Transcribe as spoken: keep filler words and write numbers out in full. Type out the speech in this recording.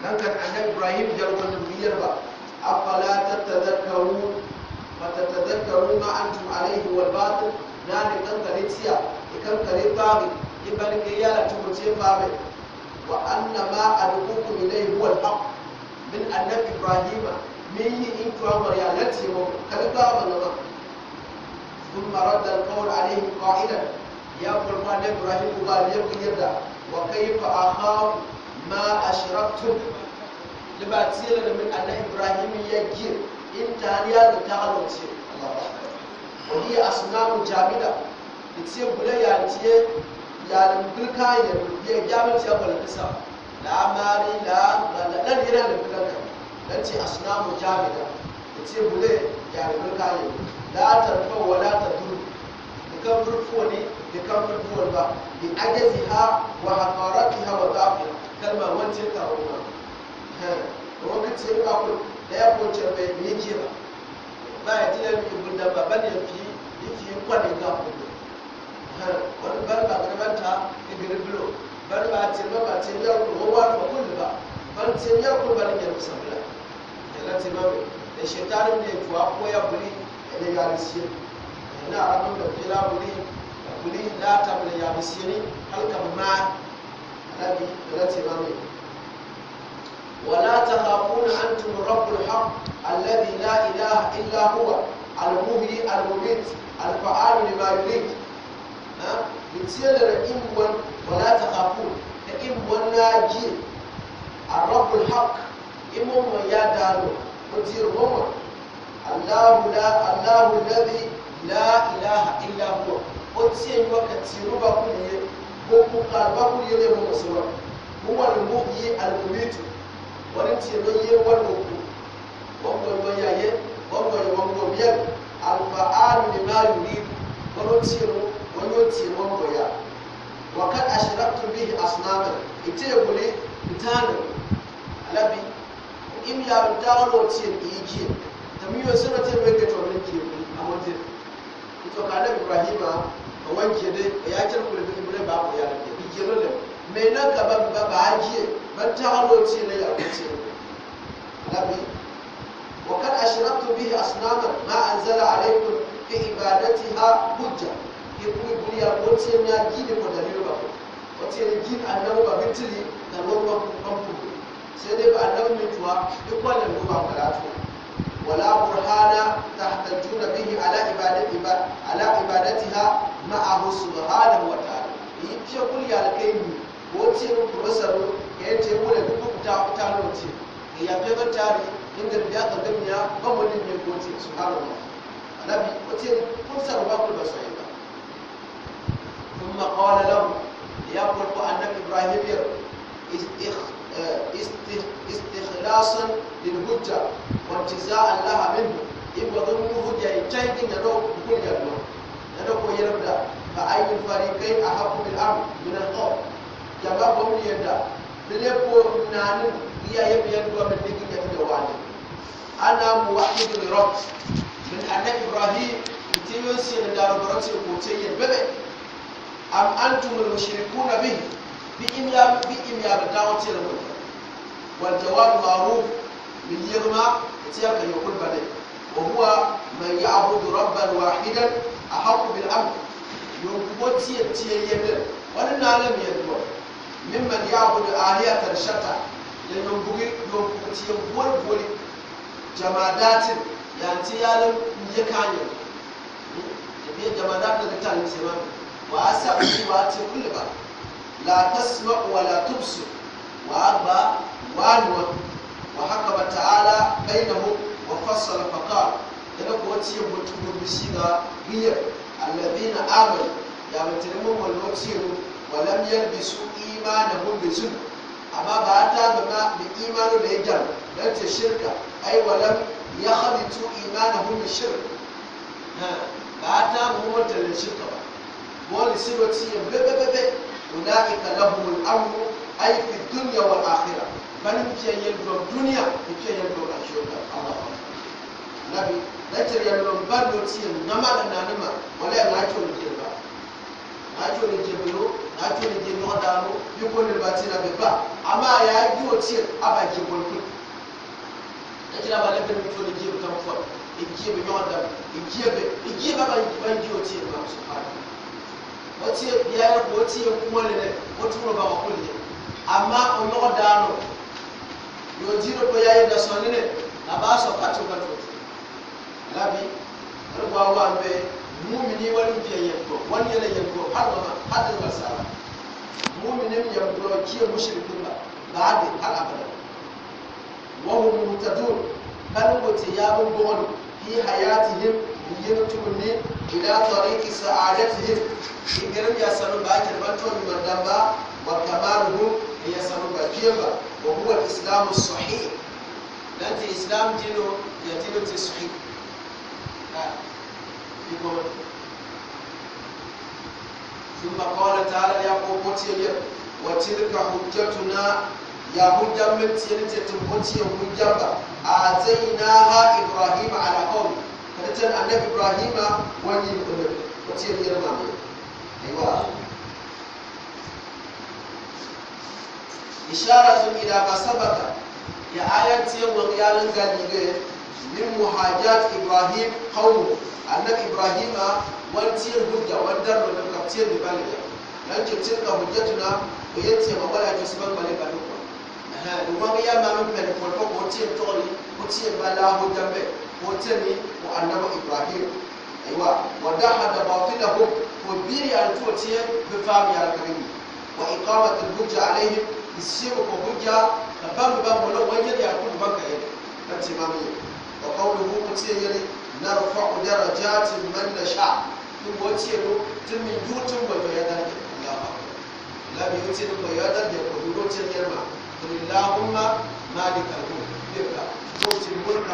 Kankare Annabi Ibrahim jal wonne miyar ba. Afala tatadhakkarun, fatatadhakkaru ma antum alayhi wal batil. Nani kankare tiya, i kankare bagi, i bani ke yala tuko tiye babe. Wa anna ma ad'ukum ilayhi huwa al-haq. Min Annabi Ibrahima, min yi in tuwa mari ya lati mo, kali ba ba nama. Thumma radda al-qawla alayhim qailan, ya furko Annabi Ibrahim ba liye ku yadda, wa kayfa akhafu ma ashraktum. Liba tiye la min Annabi Ibrahim ya gi, in tani ya da ta halo tiye. Allahu Akbar. Wa hiya asnamun jamida. Di tiye bule ya tiye, ya lim bilka ya, ya jami tiye bala kisa. La mari, la, la, la, la, la, la, la, la, la, ti asnamu jamida. Ti bule, ya ni mulka ye. La tanfa'u wa la tadur. Di kan fur foni, di kan fur foni ba. Li ajaziha wa haqaratiha wa da'fiha. Kalma wanti ta roma. He. Wakati ya ba ku, da ya ko cerbe ni jira. Ba ya tila ni bunda ba, ban ya fi, ni fi kwani ga ku. He, wani bari ba gari ban ta, i gari bilo. Bari ba tiri ba, ba tiri ya kulu, wa wa ba kulu ba. Ban tiri ya kulu ba ni gari kusa bila. Yala tiri ba be. E shetani ne tuwa ko ya buli, e ne ya risiye. E na Arabin da kila buli, buli na ta buli ya risiye ni, halka ma. Annabi, yala tiri ba be. ولا تخافون أنتم الرب الحق الذي لا إله إلا هو المحيي المميت الفعال لما يريد. Ha? Mitiele re imwan, ولا تخافون. Ka imwan na ji. الرب الحق. Imwan ya dano. Mudir mama. الله لا، الله الذي لا إله إلا هو. Otiye ni wa ka tiru ba kuliye, bo ku ka ba kuliye le mo sura. هو المحيي المميت. Wani tiye no ye wani ku. Wani wani ya ye, wani wani wani ya. الفعال لما يريد. Wani tiye no, wani tiye no ya. وقد أشركتم به أصناما. Ite buli, itana. Alabi, Im ya bi taga lo tiye i jiye. Tamiyo sena tiye mege to mege jiye, amonte. Ito ka Annabi Ibrahima, ka wan jiye de, ya tiye kule bi bule ba ko ya de, bi jiye lo le. Mena ka ba, ba, ba jiye, ba taga lo tiye le ya ko tiye. Alabi, وقد أشركتم به أصناما ما أنزل عليكم في عبادتها حجة. Ke ku buli ya ko tiye na jiye ko dalilo ba ko. Ko tiye ni jiye Annabi ba bitili, na lo ba ko pampu. Sede ba Annabi mi tuwa, i kɔnɛ ŋu ba kala tu. ولا برهان تحتجون به على عبادة، على عبادتها معه سبحانه وتعالى. I piɛ kuli ya la kɛ mi, ko tiɛ mi professeur, kɛ tiɛ wule ko kuta, kuta no tiɛ. Kɛ ya piɛ ba tari, inga biya ka gamiya, ba mo ni mi ko tiɛ, subhanallah. Annabi, ko tiɛ, professeur ba kuli ba sɔyi ba. ثم قال له، ya fɔ ko Annabi Ibrahim yɛ, is-, is-, eh, is-, is-, istikhlasan lil hujja, wa intiza'an laha minhu, i bɔ dɔn hujja i cai ki ɲa dɔ kuli ya dɔ. Ɲa dɔ ko yɛrɛ bla, fa ayyul fariqayn ahaqqu bil amn min al qawm. Jama bɔ mi yɛ da, bile ko naani, i ya yɛ bi yɛ dɔ mi digi ɲa ti dɔ wani. Ana muwahhidun li Rabbi. Min Annabi Ibrahim, ite yo siyɛ ni daro boro ti ko tiɛ yɛ bebe. Am antumul mushrikuna bihi. Bi im ya, bi im ya bi dawo tiɛ la mo. Wal jawabu ma'ruf. Min yirma, ite ya ka yo kul bane. Wa huwa man ya'budu rabban wahidan ahaqqu bil amn. Yo kubo tiɛ, tiɛ yɛ bebe. Wani na la mi yɛ duwa. Mimman ya'budu alihatan shatta. Yɛ yo bugi, yo bugi tiɛ boli boli. Jamadatin, ya tiɛ yalɛ n ye ka nyɛ. Hmm? Ebi jamadatin ni tali sema. Wa sa wa tiɛ kuli ba. La tasma'u wa la tubsir. Wa ba wa nua. Wa hakama ta'ala bainahum wa fassala faqal. Dana ko tiɛ mutu bisiga giya. Alladhina amanu. Ya mutu mo mo tiɛ no. Wa lam yalbisu imanahum bi zulm. Amma ba a taaba ma bi imaano le jam, dan te shirka, ay wa lam yakhlitu imanahum bi shirk. Ha, ba a taaba mo tale shirka ba. Boni sido tiye bebebebe, ulaika lahumul amnu, ay fi dunya wal akhirah. Bani piya yel dom duniya, piya yel dom akhirah. Allahu Akbar. Nabi, dan te yel dom bani tiye namala nanima, wala ya ngacho ni ba. Ati o ni jie bɛ yo, ati o ni jie nyɔgɔ daanu, bi ko ni ba ti na bɛ ba. Ama ya jie o tie, a ba jie bɔ ni ko. Ati na ba lɛ bɛ ni jie o ni jie bɛ tam fɔ. I jie bɛ nyɔgɔ daanu, i jie bɛ, i jie bɛ ba, ba jie o tie ma subhana. O tie bia yɛ ko, o tie kumɔ lɛ lɛ, o tu lo ba ko lɛ. Ama o nyɔgɔ daanu. Yo jie lo ko ya yɛ da sɔni nɛ, na ba sɔ kato kato. Labi, wani bɔ wa mbɛ, mumini wani bia yɛn ko, wani yɛlɛ yɛn ko, hal ma, hal ma sala. Mumini yɛn ko, kie mushrikin ba, ba de, hal abada. Wa hum muhtadun, kanu ko ti ya bo bɔgɔni, fi hayatihim, yenu tumuni, ila tariqi sa'adatihim. Igerem ya sanu ba, jerban to ni mandamba, wa kamaluhum, ya sanu ba, jeba, wa huwa al-islamu sahih. Dante Islam diino, ya diino ti sahih. Ah, i ko. ثم قال تعالى, ya ko ko ti ye, وتلك حجتنا, ya hujja men ti ye ni ti ye ti ko ti ye hujja ba, آتيناها إبراهيم على قومه. Ka ti ye Annabi Ibrahima wa ni ko ti ye ni ye ma mi. Aywa. إشارة إلى ما سبق, ya aya ti ye wa ya ngali ge, من محاجاة إبراهيم قومه. Annabi Ibrahima wa ti ye hujja, wa darlo ne ka ti ye ni bale ya. Nan ce تلك حجتنا, ko ye ti ye ma wala to siban bale bale ko. Aha, ni wa ya ma no pele ko ko ti ye toli, ko ti ye bala hujja be, ko ti ye ni ko Annabi Ibrahim. Aywa, ودحض باطلهم, ko biri altuwa ti ye, bɛ faham ya alkalimi. وإقامة الحجة عليهم, isibu ko hujja, ka bambu bambu lo, wa ye ya ko bambu ka ye. Ka ti ma mi. وقوله, ko ti ye ni, نرفع درجات من نشاء. Ti bo ti ye no, ti mi yu ti bo ya daraja. Allahu akbar. Labi yu ti bo ya daraja ko, yu ti ye ma. قل اللهم مالك الملك. Bɛ ka, yu ti mulka.